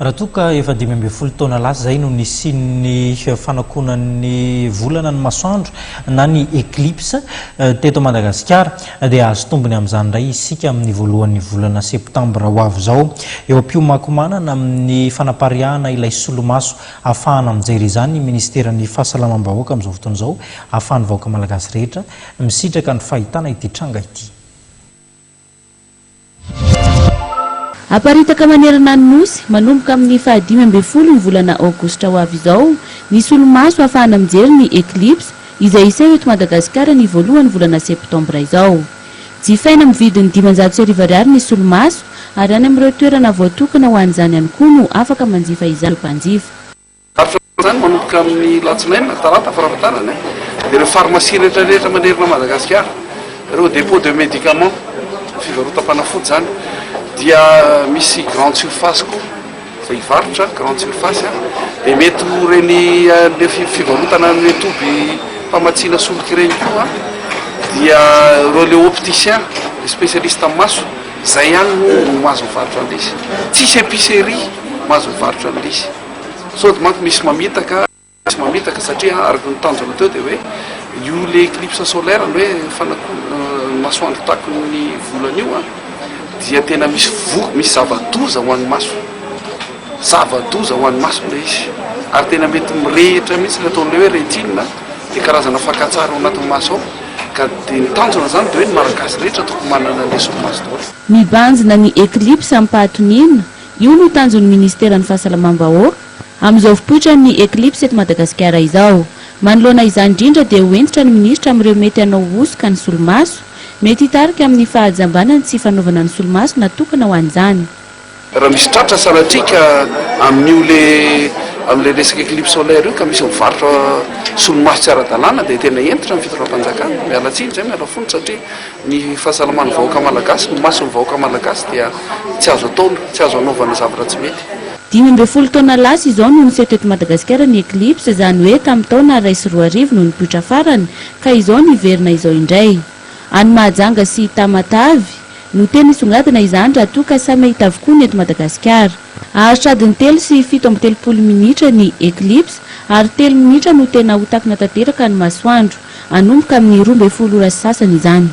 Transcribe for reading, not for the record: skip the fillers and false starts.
Raha toa ka efa 15 taona lasa izay no nisian'ny fanakonan'ny volana ny masoandro na ny eclipse teto Madagasikara dia hahazo tombony amin'izany indray isika amin'ny voalohan'ny volana septambra ho avy izao. Eo am-piomankomanana amin'ny fanapariahana ilay solomaso ahafahana mijery izany ny minisiteran'ny Fahasalamam-bahoaka amin'izao fotoana izao ahafahan'ny vahoaka malagasy rehetra misitraka ny fahitana ity tranga ity. Haparitaka manerana ny Nosy, manomboka amin'ny faha 15 ny volana aogositra ho avy izao, ny solomaso ahafahana mijery ny Eclipse, izay hiseho eto Madagasikara ny voalohan'ny volana septambra izao. Jifaina amin'ny vidiny 1500 ariary ny solomaso, ary any amin'ireo toerana voatokana ho an'izany ihany koa no afaka manjifa izany ireo mpanjifa. Varotra izany manomboka amin'ny latsinainy na talata farafahatarany dia ireo pharmacie rehetra rehetra manerana an'i Madagasikara, ireo dépôt de médicaments, fivarotam-panafody izany, dia misy grande surface koa izay hivarotra grande surface dia mety ho ireny le fivarotana an'ireny toby famatsiana solika ireny koa dia ireo le opticien, le spécialiste amin'ny maso, izay ihany no mahazo mivarotra an'ilay izy. Tsisy épicerie mahazo mivarotra an'ilay izy. Sao dia manko misy mamitaka, misy mamitaka satria araka ny tanjona teo dia hoe io le eclipse solaire ny hoe fanakonana masoandro takon'ny volana io an, dia tena misy voka, misy zava-doza ho an'ny maso, zava-doza ho an'ny maso ilay izy ary tena mety mirehitra mihitsy ilay ataon'ilay hoe rétine dia karazana fakan-tsary ao anatin'ny maso ao ka dia ny tanjona izany dia hoe ny Malagasy rehetra tokony manana an'ilay solomaso daholo. Mibanjina ny eclipse amim-pahatoniana Io no tanjon'ny Ministeran'ny Fahasalamam-bahoaka amin'izao fipoitran'ny Eclipse eto Madagasikara izao. Manoloana izany indrindra dia ho hentitra ny minisitra amin'ireo mety hanao hosoka ny solomaso. Mety hitarika amin'ny fahajambana ny tsy fanaovana ny solomaso natokana ho an'izany. Raha misy tratra sanatria ka amin'io le amin'ilay resaka eclipse solaire io ka misy mivarotra solomaso tsy ara-dalàna dia tena hentitra ny fitondram-panjakana. Miala tsiny izay, miala fony satria Ny fahasalaman'ny vahoaka malagasy, ny mason'ny vahoaka malagasy dia tsy azo atao, tsy azo anaovana zavatra tsy mety. 15 taona lasa izao no niseho teto Madagasikara ny Eclipse, izany hoe tamin'ny taona 2001 no nipoitra farany, ka izao niverina izao indray. Any Mahajanga sy Tamatave no tena hisongadina izany raha toa ka samy hahita avokoa ny eto Madagasikara. Haharitra adiny telo sy 37 minitra ny Eclipse ary telo minitra no tena ho takona tanteraka ny masoandro. Hanomboka amin'ny 12 ora sy sasany izany.